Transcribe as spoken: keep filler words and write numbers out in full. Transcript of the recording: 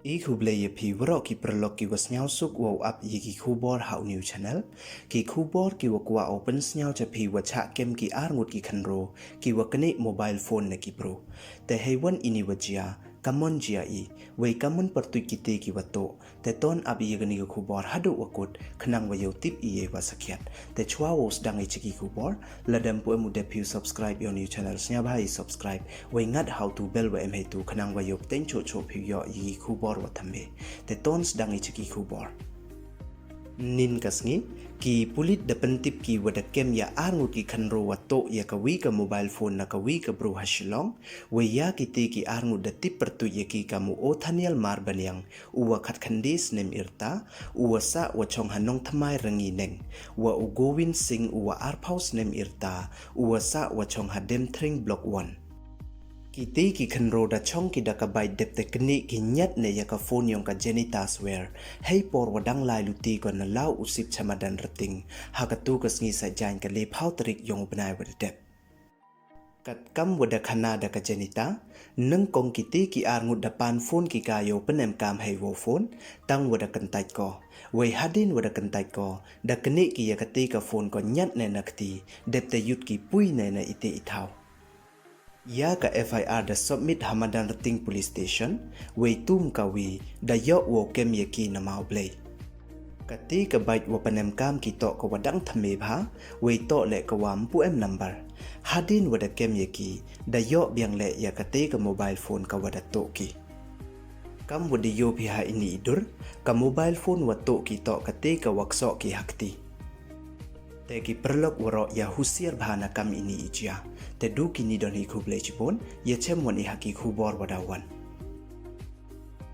I khublei ya phi waroh ki paralok ki wa sniawsuk wow ap ya ki khubor ha u new channel. Ki khubor ki wa kwah u pynsniaw cha phi wa chah kem ki ar ngut ki khynro ki wa knieh mobile phone na ki bru. Te hei wan ini wa jia, kamon jia i, wei kamon pyrtuit kiti ki wa tuh. Te ton ap ya kani ka khubor haduh wa kut, khnang wa yoh tip i ya wa sakhiat. Te chwa wow sdang i cha ki khubor, lada em pu em u dep phi u subscribe ya u new channel, sniawbha i subscribe, wei ngat ha u tu bell wa em hei tu, khnang wa yoh pteng choh choh phi u yoh ya ki khubor wa thymme. Te ton sdang i cha ki khubor. Nin ka sngi, ki pulit da pyntip ki wa da kem ya ar ngut ki khynro wa tuh ya ka wi ka mobile phone na ka wi ka bru ha Shillong, wei ya kiti ki ar ngut da tip pyrtuit ya ki kam u Othaniel Marbaniang, u wa khatkhyndai snem yrta, u wa sah wa chong ha Nongthymmai Rangineng, wa u Govind Singh, u wa arphaw snem yrta, u wa sah wa chong ha Demthring Block one. Kiti ki khynro da chong ki da ka bike dep te knieh ki ñiat ne ya ka phone yong ka Janita Swer, hei por wa dang lai luti ko na law u sip cha madan Rting, ha ka tu ka sngi Saitjaiñ ka lephaw tarik yong u bnai wa da dep. Katkam wa da khana da ka Janita, nyngkong kiti ki ar ngut da pan phone ki ka yow pynemkam hei wow phone, tang wa da kyntait ko. Wei hadien wa da kyntait ko, da knieh ki ya kati ka phone ko ñiat ne na kti, dep te yut ki pui ne na iti i thaw. Ya ka F I R da submit ha madan Rting Police Station, wei tum ka wi da yoh wow kem ya ki na Mawblei. Kati ka bike wa pynemkam ki toh ka wa dang thymme bha, wei toh le ka wa ym pu em number. Hadien wa da kem ya ki, da yoh biang le ya kati ka mobile phone ka wa da tuh ki. Kam wa da yoh phi ha ini i dur, ka mobile phone wa tuh ki toh kati ka wa ksoh ki ha kti. Te ki paralok waroh ya husiar bha na kam ini i jia. Te du kini don hi, khublei chibun, ya chem wan i ha ki khubor wa da wan.